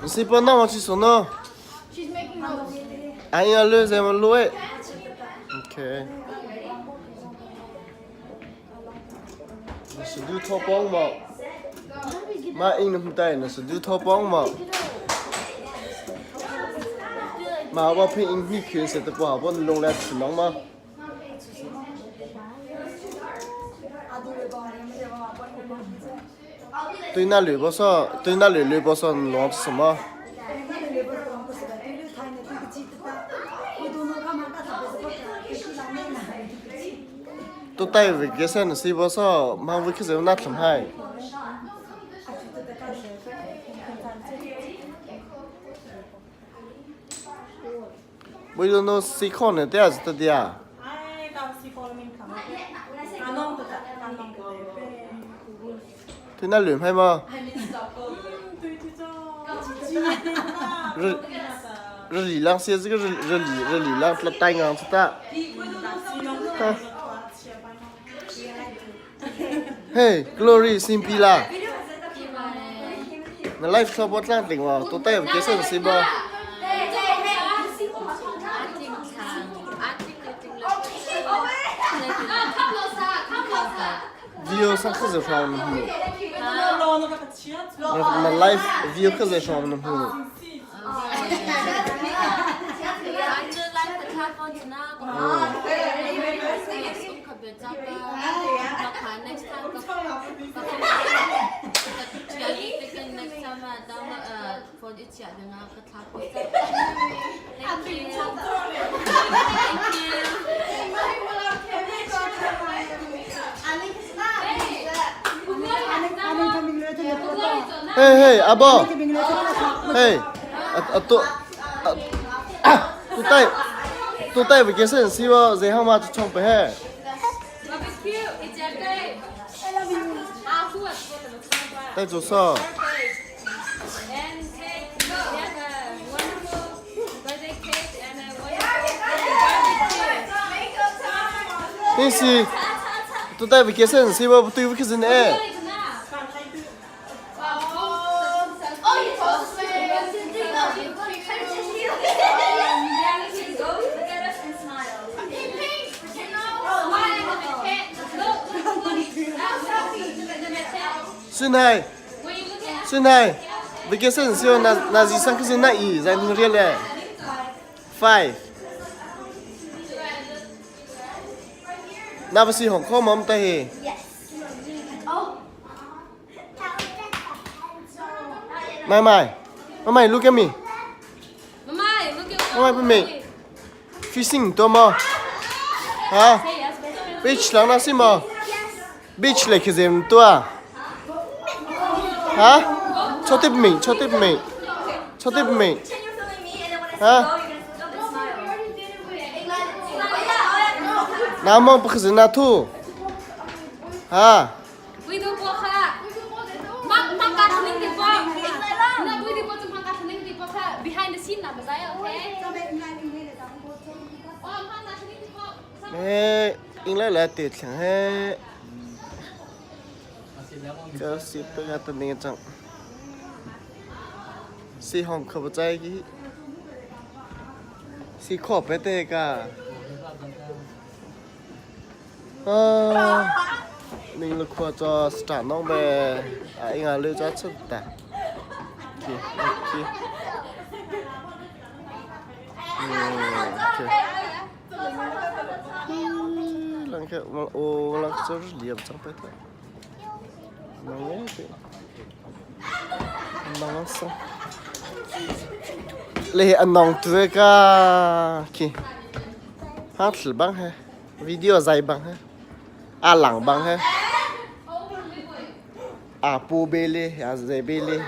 Si pa na ma chi so no. Ai nga le ze ma lu e. Okay. Na su du tho pong ma. Ma ing na hmutai na su du tho pong ma. Ma wa phe ing hi khun se te pa bon long la chi nong ma. 对那绿不说，对那绿绿不说，弄什么？都带维给噻，是不说，马维克是那怎还？为了那谁看呢？这样子的的啊。对那轮拍吗？日日里浪些这个日日里日里浪那带硬子的。Hey, Glory, xin pi la. Na live show bot lang ting wa. To tay ke sen si ba. Video sang khze sham na hu. Na live video khze sham na hu. Hey hey abo. Hey. Ato tu tay tu tay với cái sen si bo dễ không mà chong pe he. Tay chú so. Nhưng si tu tay với cái sen si bo tu với cái gì nè. Xin hai. Xin hai. Với cái sen si na na gì sang cái gì na ý dành thương riêng lệ. Five. Na bác sĩ hỏng khó mắm tay hề. Mai mai. Mai mai look at me. Mai, look at Mai mai me. Fishing to mo. Ha? Beach lang na si mo. Beach le khizem tua. Ha? Cho tiếp mình, cho tiếp mình. Cho tiếp mình. Ha? Na mong bức na thu. Ha? We do po kha. Mak mak ka thning ti po. Na we do po chung ka thning ti po kha behind the scene na bazai okay. Oh, ma na thning ti po. Mẹ, in lại là tiệt chẳng he. Cái xịt tôi nghe tên nghe chẳng. Si hong khôngใจกี่si khó bé tê cả. À, mình là khoa cho start nong bè, à anh à lưu cho chút ta. Ok, ok. Ok. Lang cái ô lang cho rất liệp chẳng phải thôi. Nong ấy thì nong xong. Lê anh nong tuê cả. Ok. Hát băng ha. Video dài băng ha. À lẳng băng ha. À pu bê lê, à dề bê lê.